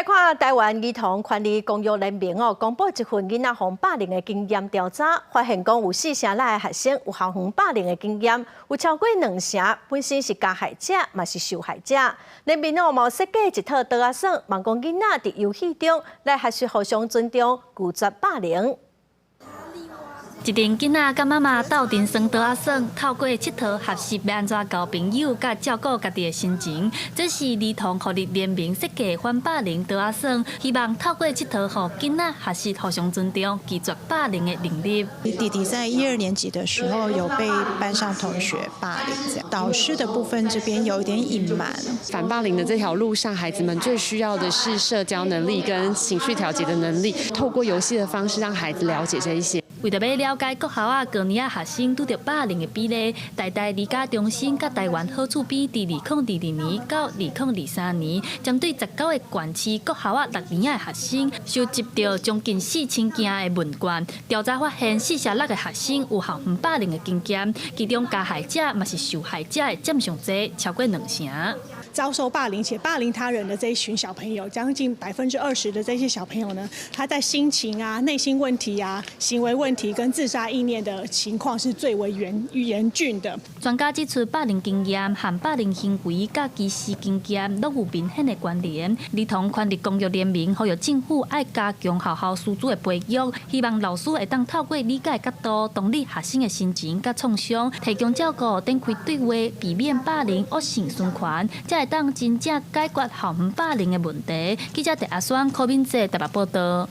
看臺灣兒童權利公約聯盟哦，公布一份囡仔予霸凌的經驗調查，發現講有四成六的學生有校園霸凌的經驗，有超過兩成本身是加害者，嘛是受害者。聯盟哦，嘛設計一套桌仔耍，望講囡仔佇遊戲中來學習互相尊重，拒絕霸凌。一陣囡仔佮媽媽鬥陣耍桌仔耍，透過𨑨迌學習欲按怎交朋友，佮照顧家己的心情。這是兒童福利聯盟設計反霸凌桌仔耍，希望透過𨑨迌，予囡仔學習互相尊重、拒絕霸凌的能力。弟弟在一二年級的時候有被班上同學霸凌，這樣導師的部分這邊有一點隱瞞。反霸凌的這條路上，孩子們最需要的是社交能力跟情緒調節的能力，透過遊戲的方式讓孩子了解這一些。為著欲了解國校仔高年仔學生拄著霸凌的比例，台大兒家中心佮臺灣好厝邊佇2022年到2023年，針對19個縣市國校仔六年仔的學生，收集著將近4000件的問卷，調查發現四成六的學生有校園霸凌的經驗，其中加害者嘛是受害者的佔上濟，超過兩成。遭受霸凌且霸凌他人的這一群小朋友，將近20%的這些小朋友呢，他在心情啊、內心問題啊、行為問題跟自殺意念的情況是最為嚴峻的。專家指出，霸凌經驗和霸凌行為佮歧視經驗攏有明顯的關聯。兒童權利公約聯盟呼籲政府愛加強學校師資的培育，希望老師會當透過理解角度，同理學生的心情佮創傷，提供照顧，展開對話，避免霸凌惡性循環，才會當真正解決校園霸凌的問題。記者鄭阿雙、柯敏哲台北報導。